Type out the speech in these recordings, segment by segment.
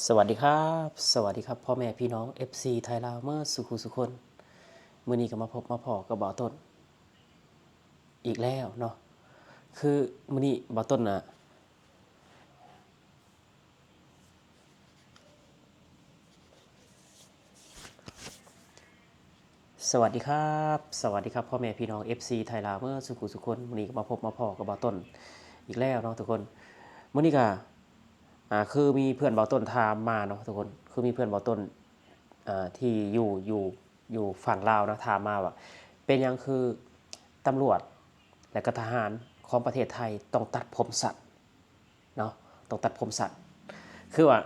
ສະຫວັດດີຄັບ ສະຫວັດດີຄັບ ພໍ່ແມ່ພີ່ນ້ອງ ເອັຟຊີ ໄທລາວເໝິດສູ່ຜູ້ສູ່ຄົນ. ມື້ນີ້ກໍມາພົບມາພໍ້ກັບບ່າວຕົ້ນອີກແລ້ວເນາະ. ຄືມື້ນີ້ບ່າວຕົ້ນນະ ສະຫວັດດີຄັບ ສະຫວັດດີຄັບ ພໍ່ແມ່ພີ່ນ້ອງ ເອັຟຊີ ໄທລາວເໝິດສູ່ຜູ້ສູ່ຄົນ. ມື້ນີ້ກໍມາພົບມາພໍ້ກັບບ່າວຕົ້ນອີກແລ້ວເນາະທຸກຄົນ. ມື້ນີ້ກໍ ອ່າ ຄືມີເພື່ອນບ່າວຕົ້ນຖາມມາເນາະທຸກຄົນ. ຄືມີເພື່ອນບ່າວຕົ້ນ ອ່າ ທີ່ຢູ່ ຢູ່ ຢູ່ຝັ່ງລາວເນາະ ຖາມມາວ່າ ເປັນຫຍັງຄືຕຳຫຼວດ ແລະກໍທະຫານຂອງປະເທດໄທຕ້ອງຕັດຜົມສັ້ນ ເນາະ ຕ້ອງຕັດຜົມສັ້ນ. ຄືວ່າ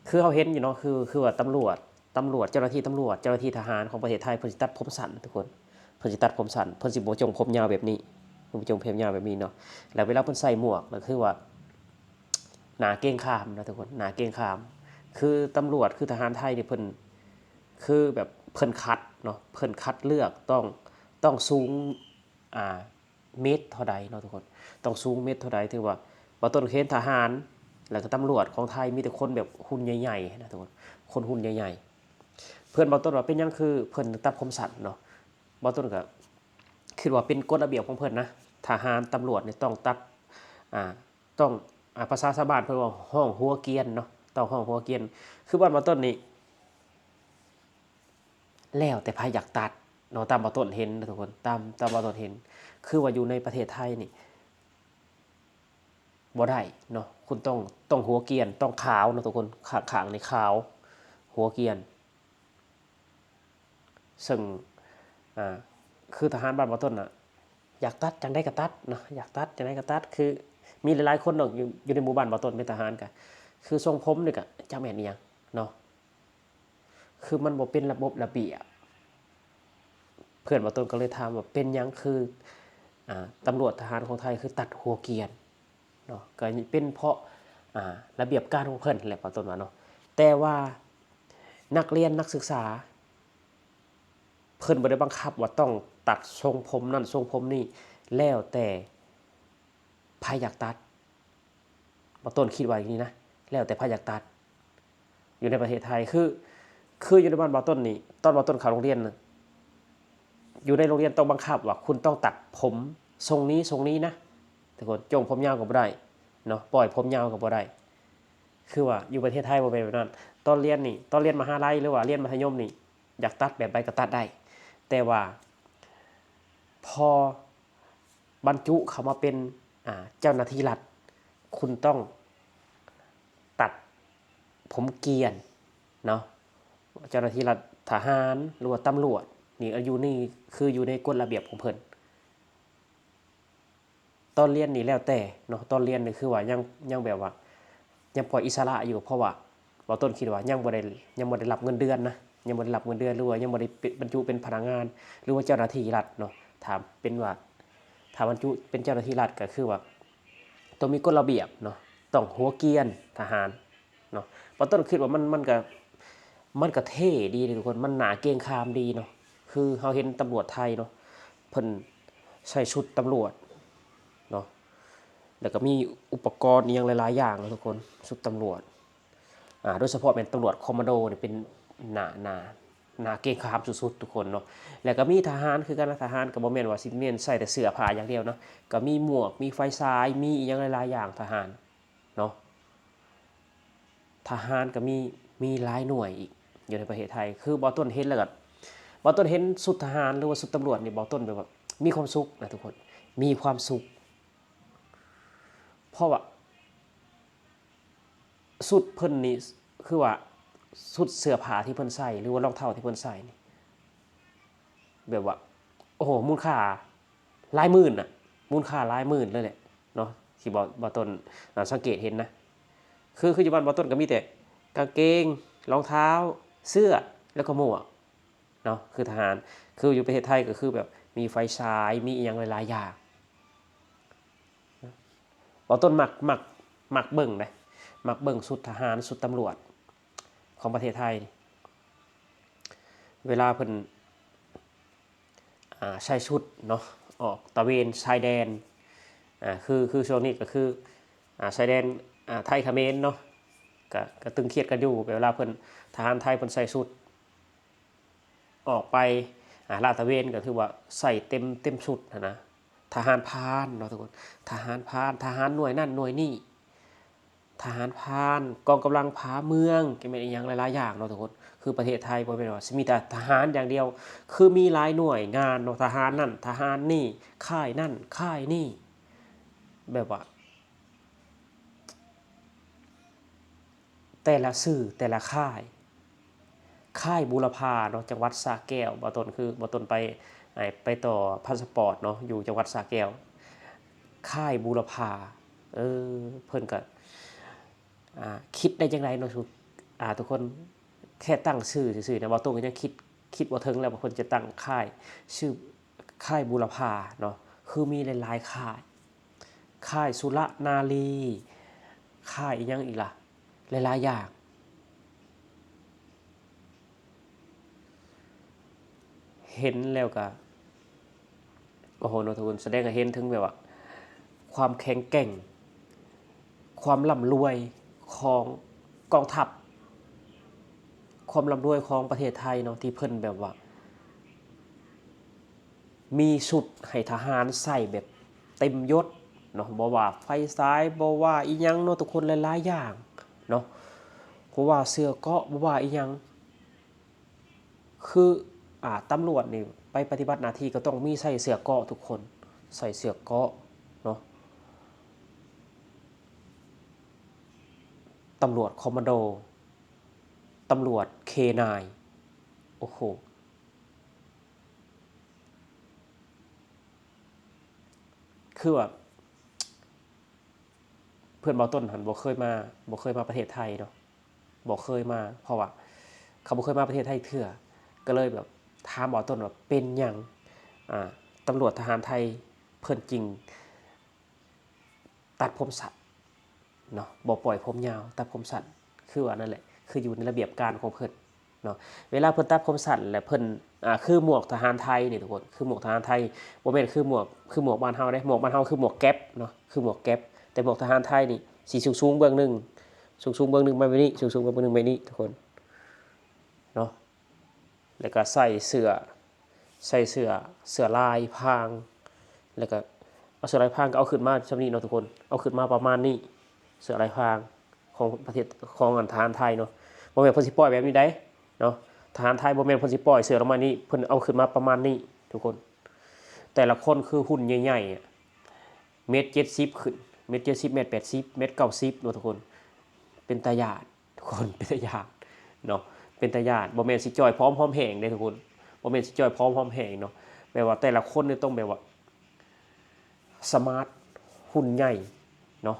ຄືເຮົາເຫັນຢູ່ເນາະ ຄື ຄືວ່າຕຳຫຼວດ ຕຳຫຼວດ ເຈົ້າໜ້າທີ່ຕຳຫຼວດ ເຈົ້າໜ້າທີ່ທະຫານຂອງປະເທດໄທ ເພິ່ນຊິຕັດຜົມສັ້ນທຸກຄົນ. ເພິ່ນຊິຕັດຜົມສັ້ນ ເພິ່ນຊິບໍ່ຈົ່ງຜົມຍາວແບບນີ້ ເພິ່ນບໍ່ຈົ່ງຜົມຍາວແບບນີ້ເນາະ. ແລ້ວເວລາເພິ່ນໃສ່ໝວກ ກໍຄືວ່າໜ້າເກງຂາມນະທຸກຄົນ ໜ້າເກງຂາມ. ຄືຕຳຫຼວດ ຄືທະຫານໄທນີ້ ເພິ່ນ ຄືແບບເພິ່ນຄັດເນາະ ເພິ່ນຄັດເລືອກ ຕ້ອງ ຕ້ອງສູງ ອ່າ ເມັດເທົ່າໃດເນາະທຸກຄົນ ຕ້ອງສູງເມັດເທົ່າໃດ. ຖືວ່າບ່າວຕົ້ນເຫັນທະຫານ ແລ້ວກໍຕຳຫຼວດຂອງໄທ ມີແຕ່ຄົນແບບຫຸ່ນໃຫຍ່ໆນະທຸກຄົນ ຄົນຫຸ່ນໃຫຍ່ໆ. ເພື່ອນບ່າວຕົ້ນວ່າ ເປັນຫຍັງຄືເພິ່ນຕັດຜົມສັ້ນເນາະ. ບ່າວຕົ້ນກໍຄິດວ່າເປັນກົດລະບຽບຂອງເພິ່ນນະ ທະຫານຕຳຫຼວດນີ້ຕ້ອງຕັດ ອ່າ ຕ້ອງ ອ່າ ພາສາຊາວບ້ານເພິ່ນວ່າຮ້ອງຫົວກຽນເນາະ ຕ້ອງຮ້ອງຫົວກຽນ. ຄືບ້ານບ່າວຕົ້ນນີ້ ແລ້ວແຕ່ໃຜຢາກຕັດເນາະ ຕາມບ່າວຕົ້ນເຫັນນະທຸກຄົນ ຕາມ ຕາມບ່າວຕົ້ນເຫັນ ຄືວ່າຢູ່ໃນປະເທດໄທນີ້ບໍ່ໄດ້ເນາະ ຄຸນຕ້ອງ ຕ້ອງຫົວກຽນ ຕ້ອງຂາວເນາະທຸກຄົນ ຂ້າງໆນີ້ຂາວ ຫົວກຽນ. ເຊິ່ງ ອ່າ ຄືທະຫານບ້ານບ່າວຕົ້ນນະ ຢາກຕັດຈັ່ງໃດກໍຕັດເນາະ ຢາກຕັດຈັ່ງໃດກໍຕັດ. ຄືມີຫຼາຍໆຄົນເນາະ ຢູ່ ຢູ່ໃນໝູ່ບ້ານບ່າວຕົ້ນເປັນທະຫານ ກໍຄືຊົງຜົມນີ້ກໍຈັກແມ່ນອີ່ຫຍັງເນາະ ຄືມັນບໍ່ເປັນລະບົບລະບຽບ. ເພື່ອນບ່າວຕົ້ນກໍເລີຍຖາມວ່າ ເປັນຫຍັງຄື ອ່າ ຕຳຫຼວດທະຫານຂອງໄທຄືຕັດຫົວກຽນເນາະ. ກໍເປັນເພາະ ອ່າ ລະບຽບການຂອງເພິ່ນແຫຼະ ບ່າວຕົ້ນວ່າເນາະ. ແຕ່ວ່ານັກຮຽນນັກສຶກສາ ເພິ່ນບໍ່ໄດ້ບັງຄັບວ່າຕ້ອງຕັດຊົງຜົມນັ້ນຊົງຜົມນີ້ ແລ້ວແຕ່ໃຜຢາກຕັດ. ບ່າວຕົ້ນຄິດວ່າຢ່າງນີ້ນະ ແລ້ວແຕ່ໃຜຢາກຕັດ ຢູ່ໃນປະເທດໄທ. ຄື ຄືຢູ່ໃນບ້ານບ່າວຕົ້ນນີ້ ຕອນບ່າວຕົ້ນເຂົ້າໂຮງຮຽນນະ ຢູ່ໃນໂຮງຮຽນຕ້ອງບັງຄັບວ່າຄຸນຕ້ອງຕັດຜົມຊົງນີ້ຊົງນີ້ນະທຸກຄົນ. ໂຈງຜົມຍາວກໍບໍ່ໄດ້ເນາະ ປ່ອຍຜົມຍາວກໍບໍ່ໄດ້. ຄືວ່າຢູ່ປະເທດໄທບໍ່ແມ່ນແບບນັ້ນ. ຕອນຮຽນນີ້ ຕອນຮຽນມະຫາໄລ ຫຼືວ່າຮຽນມັດທະຍົມນີ້ ຢາກຕັດແບບໃດກໍຕັດໄດ້ ແຕ່ວ່າພໍບັນຈຸເຂົ້າມາເປັນ ອ່າ ເຈົ້າໜ້າທີ່ລັດ ຄຸນຕ້ອງຕັດຜົມກຽນເນາະ. ເຈົ້າໜ້າທີ່ລັດ ທະຫານ ຫຼືວ່າຕຳຫຼວດນີ້ ຢູ່ນີ້ຄືຢູ່ໃນກົດລະບຽບຂອງເພິ່ນ. ຕອນຮຽນນີ້ແລ້ວແຕ່ເນາະ ຕອນຮຽນນີ້ຄືວ່າຍັງ ຍັງແບບວ່າຍັງປ່ອຍອິດສະຫຼະຢູ່ ເພາະວ່າບ່າວຕົ້ນຄິດວ່າຍັງບໍ່ໄດ້ ຍັງບໍ່ໄດ້ຮັບເງິນເດືອນນະ ຍັງບໍ່ໄດ້ຮັບເງິນເດືອນ ຫຼືວ່າຍັງບໍ່ໄດ້ເປັນ ບັນຈຸເປັນພະນັກງານ ຫຼືວ່າເຈົ້າໜ້າທີ່ລັດເນາະ. ຖ້າເປັນວ່າ ຖ້າບັນຈຸເປັນເຈົ້າໜ້າທີ່ລັດ ກໍຄືວ່າຕ້ອງມີກົດລະບຽບເນາະ ຕ້ອງຫົວກຽນທະຫານ ເນາະ. ບ່າວຕົ້ນຄິດວ່າມັນ ມັນກະ ມັນກະເທ່ດີເດ້ທຸກຄົນ ມັນໜ້າເກງຂາມດີເນາະ. ຄືເຮົາເຫັນຕຳຫຼວດໄທເນາະ ເພິ່ນໃສ່ຊຸດຕຳຫຼວດເນາະ ແລ້ວກະມີອຸປະກອນອີ່ຫຍັງຫຼາຍໆຢ່າງເນາະທຸກຄົນ ຊຸດຕຳຫຼວດ ອ່າ ໂດຍສະເພາະແມ່ນຕຳຫຼວດຄອມມານໂດນີ້ເປັນໜ້າ ໜ້າ ໜ້າເກງຂາມສຸດໆທຸກຄົນເນາະ. ແລ້ວກະມີທະຫານຄືກັນນະ ທະຫານກະບໍ່ແມ່ນວ່າຊິແມ່ນໃສ່ແຕ່ເສື້ອຜ້າຢ່າງດຽວເນາະ ກະມີໝວກ ມີໄຟສາຍ ມີອີ່ຫຍັງຫຼາຍໆຢ່າງ ທະຫານ ເນາະ. ທະຫານກໍມີ ມີຫຼາຍໜ່ວຍອີກຢູ່ໃນປະເທດໄທ. ຄືບ່າວຕົ້ນເຫັນແລ້ວກໍ ບ່າວຕົ້ນເຫັນຊຸດທະຫານ ຫຼືວ່າຊຸດຕຳຫຼວດນີ້ ບ່າວຕົ້ນແບບວ່າມີຄວາມສຸກນະທຸກຄົນ ມີຄວາມສຸກ. ເພາະວ່າຊຸດເພິ່ນນີ້ ຄືວ່າຊຸດເສື້ອຜ້າທີ່ເພິ່ນໃສ່ ຫຼືວ່າລອງເທົ້າທີ່ເພິ່ນໃສ່ນີ້ ແບບວ່າ ໂອ້ໂຫ ມູນຄ່າຫຼາຍໝື່ນນະ ມູນຄ່າຫຼາຍໝື່ນເລີຍແຫຼະເນາະ ທີ່ບ່າວ ບ່າວຕົ້ນ ອ່າ ສັງເກດເຫັນນະ. ຄື ຄືຢູ່ບ້ານບ່າວຕົ້ນກໍມີແຕ່ກາງເກງ ລອງເທົ້າ ເສື້ອ ແລ້ວກໍໝວກເນາະ. ຄືທະຫານ ຄືຢູ່ປະເທດໄທກໍຄືແບບມີໄຟສາຍ ມີອີ່ຫຍັງຫຼາຍໆຢ່າງ. ບ່າວຕົ້ນມັກ ມັກ ມັກເບິ່ງເດ້ ມັກເບິ່ງຊຸດທະຫານ ຊຸດຕຳຫຼວດຂອງປະເທດໄທ ເວລາເພິ່ນ ອ່າ ໃສ່ຊຸດເນາະ ອອກຕະເວນຊາຍແດນ ອ່າ ຄື ຄືຊ່ວງນີ້ກໍຄື ອ່າ ຊາຍແດນ ອ່າ ໄທຂະເໝນເນາະ ກະ ກະຕຶງຄຽດກັນຢູ່ ແບບເວລາເພິ່ນ ທະຫານໄທເພິ່ນໃສ່ຊຸດອອກໄປ ອາ ລາດຕະເວນ ກະຖືວ່າໃສ່ເຕັມ ເຕັມຊຸດຫັ້ນນະ. ທະຫານພານເນາະທຸກຄົນ ທະຫານພານ ທະຫານໜ່ວຍນັ້ນໜ່ວຍນີ້ ທະຫານພານ ກອງກຳລັງຜາເມືອງ ກະແມ່ນອີ່ຫຍັງຫຼາຍໆຢ່າງເນາະທຸກຄົນ. ຄືປະເທດໄທບໍ່ແມ່ນວ່າຊິມີແຕ່ທະຫານຢ່າງດຽວ ຄືມີຫຼາຍໜ່ວຍງານເນາະ ທະຫານນັ້ນ ທະຫານນີ້ ຄ້າຍນັ້ນຄ້າຍນີ້ ແບບວ່າ ແຕ່ລະຊື່ ແຕ່ລະຄ້າຍ ຄ້າຍບູລະພາເນາະ ຈັງຫວັດສະແກ້ວ. ບ່າວຕົ້ນ ຄືບ່າວຕົ້ນໄປ ໄປຕໍ່ພາສະປອດເນາະ ຢູ່ຈັງຫວັດສະແກ້ວ ຄ້າຍບູລະພາ. ເອີ ເພິ່ນກະ ອາ ຄິດໄດ້ຈັ່ງໃດເນາະ ທຸກ ອາ ທຸກຄົນ ແຄ່ຕັ້ງຊື່ຊື່ໆນະ ບ່າວຕົ້ນກະຍັງຄິດ ຄິດບໍ່ເຖິງແລ້ວວ່າເພິ່ນຈະຕັ້ງຄ້າຍ ຊື່ຄ້າຍບູລະພາເນາະ. ຄືມີຫຼາຍໆຄ້າຍ ຄ້າຍສຸລະນາລີ ຄ້າຍອີ່ຫຍັງອີກລະ ຫຼາຍໆຢ່າງ. ເຫັນແລ້ວກະ ໂອ້ໂຫເນາະທຸກຄົນ ສະແດງໃຫ້ເຫັນເຖິງແບບວ່າ ຄວາມແຂງແກ່ງ ຄວາມລ່ຳລວຍຂອງກອງທັບ ຄວາມລ່ຳລວຍຂອງປະເທດໄທເນາະ ທີ່ເພິ່ນແບບວ່າ ມີຊຸດໃຫ້ທະຫານໃສ່ແບບເຕັມຍົດເນາະ ບໍ່ວ່າໄຟສາຍ ບໍ່ວ່າອີ່ຫຍັງເນາະທຸກຄົນ ຫຼາຍໆຢ່າງເນາະ ບໍ່ວ່າເສື້ອເກາະ ບໍ່ວ່າອີ່ຫຍັງ ຄື ອາ ຕຳຫຼວດນີ້ໄປປະຕິບັດໜ້າທີ່ກະຕ້ອງມີໃສ່ເສື້ອເກາະທຸກຄົນ ໃສ່ເສື້ອເກາະເນາະ ຕຳຫຼວດຄອມມານໂດ ຕຳຫຼວດເຄນາຍ ໂອ້ໂຫ ຄືວ່າ ເພື່ອນບ່າວຕົ້ນຫັ້ນບໍ່ເຄີຍມາ ບໍ່ເຄີຍມາປະເທດໄທເນາະ ບໍ່ເຄີຍມາ ເພາະວ່າເຂົາບໍ່ເຄີຍມາປະເທດໄທເທື່ອ ກະເລີຍແບບຖາມບ່າວຕົ້ນວ່າເປັນຫຍັງ ອາ ຕຳຫຼວດທະຫານໄທເພິ່ນຈຶ່ງຕັດຜົມສັ້ນເນາະ ບໍ່ປ່ອຍຜົມຍາວ ຕັດຜົມສັ້ນ ຄືວ່ານັ້ນແຫຼະ ຄືຢູ່ໃນລະບຽບການຂອງເພິ່ນ ເນາະ ເວລາເພິ່ນຕັດຜົມສັ້ນ ແລະ ເພິ່ນ ອາ ຄືໝວກທະຫານໄທນີ້ທຸກຄົນ ຄືໝວກທະຫານໄທ ບໍ່ແມ່ນຄືໝວກ ຄືໝວກບ້ານເຮົາເດ້ ໝວກບ້ານເຮົາຄືໝວກແກັບເນາະ ຄືໝວກແກັບ ແຕ່ໝວກທະຫານໄທນີ້ຊິສູງໆເບື້ອງໜຶ່ງ ສູງໆເບື້ອງໜຶ່ງມາແບບນີ້ ສູງໆເບື້ອງໜຶ່ງແບບນີ້ທຸກຄົນເນາະ ແລ້ວກະໃສ່ເສື້ອ ໃສ່ເສື້ອ ເສື້ອລາຍພາງ ແລ້ວກະເອົາເສື້ອລາຍພາງກະເອົາຂຶ້ນມາສ່ຳນີ້ເນາະທຸກຄົນ ເອົາຂຶ້ນມາປະມານນີ້ ເສື້ອລາຍພາງ ຂອງປະເທດ ຂອງອັນທະຫານໄທເນາະ ບໍ່ແມ່ນເພິ່ນຊິປ່ອຍແບບນີ້ໃດເນາະ ທະຫານໄທບໍ່ແມ່ນເພິ່ນຊິປ່ອຍເສື້ອລງມານີ້ ເພິ່ນເອົາຂຶ້ນມາປະມານນີ້ທຸກຄົນ ແຕ່ລະຄົນຄືຫຸ່ນໃຫຍ່ໆ ເມັດເຈັດສິບຂຶ້ນ ເມັດເຈັດສິບ ເມັດແປດສິບ ເມັດເກົ້າສິບເນາະທຸກຄົນ ເປັນຕາຢ້ານທຸກຄົນ ເປັນຕາຢ້ານເນາະ ເປັນຕາຢ້ານ ບໍ່ແມ່ນຊິຈ່ອຍຜອມຫອມແຫ້ງເດ້ທຸກຄົນ ບໍ່ແມ່ນຊິຈ່ອຍຜອມຫອມແຫ້ງເນາະ ແບບວ່າແຕ່ລະຄົນນີ້ຕ້ອງແບບວ່າ ສະມາດ ຫຸ່ນໃຫຍ່ເນາະ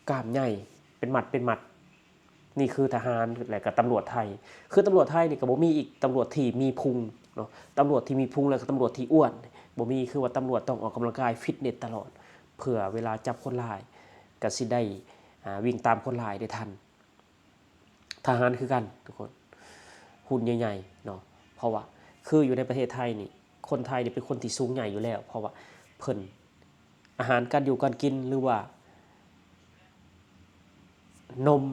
ກ້າມໃຫຍ່ ເປັນມັດເປັນມັດ ນີ້ຄືທະຫານ ແລະກະຕຳຫຼວດໄທ ຄືຕຳຫຼວດໄທນີ້ກະບໍ່ມີອີກຕຳຫຼວດທີ່ມີພຸງເນາະ ຕຳຫຼວດທີ່ມີພຸງ ແລະກະຕຳຫຼວດທີ່ອ້ວນ ບໍ່ມີ ຄືວ່າຕຳຫຼວດຕ້ອງອອກກຳລັງກາຍ ຟິດເນັດຕະຫຼອດ ເພື່ອເວລາຈັບຄົນຮ້າຍກະຊິໄດ້ ອາ ວິ່ງຕາມຄົນຮ້າຍໄດ້ທັນ. ທະຫານຄືກັນທຸກຄົນ ຫຸ່ນໃຫຍ່ໆເນາະ ເພາະວ່າຄືຢູ່ໃນປະເທດໄທນີ້ ຄົນໄທນີ້ເປັນຄົນທີ່ສູງໃຫຍ່ຢູ່ແລ້ວ ເພາະວ່າເພິ່ນ ອາຫານການຢູ່ການກິນ ຫຼືວ່ານົມ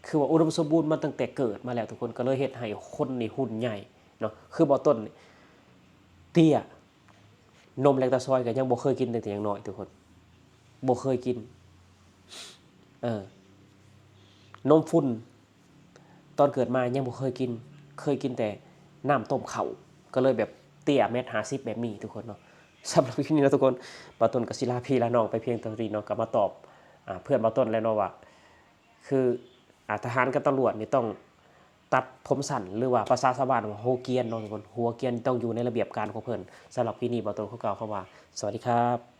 ຄືວ່າອຸດົມສົມບູນມາຕັ້ງແຕ່ເກີດມາແລ້ວທຸກຄົນ ກະເລີຍເຮັດໃຫ້ຄົນນີ້ຫຸ່ນໃຫຍ່ເນາະ ຄືບ່າວຕົ້ນນີ້ ເຕ້ຍ ນົມແລັກຕາຊອຍກະຍັງບໍ່ເຄີຍກິນຕັ້ງແຕ່ຍັງນ້ອຍທຸກຄົນ ບໍ່ເຄີຍກິນ ເອີ ນົມຝຸ່ນ ຕອນເກີດມາຍັງບໍ່ເຄີຍກິນ ເຄີຍກິນແຕ່ນ້ຳຕົ້ມເຂົ້າ ກະເລີຍແບບເຕ້ຍແມັດຫ້າສິບແບບນີ້ທຸກຄົນເນາະ ສຳລັບຄລິບນີ້ເນາະທຸກຄົນ ບ່າວຕົ້ນກະຊິລາພີ່ລານ້ອງໄປພຽງເທົ່ານີ້ເນາະ ກະມາຕອບ ອາ ເພື່ອນບ່າວຕົ້ນແລ້ວເນາະວ່າ ຄື ອາ ທະຫານກັບຕຳຫຼວດນີ້ຕ້ອງຕັດຜົມສັ້ນ ຫຼືວ່າພາສາຊາວບ້ານວ່າຫົວກຽນເນາະທຸກຄົນ ຫົວກຽນຕ້ອງຢູ່ໃນລະບຽບການຂອງເພິ່ນ ສຳລັບຄລິບນີ້ບ່າວຕົ້ນຂໍກ່າວຄຳວ່າ ສະຫວັດດີຄັບ.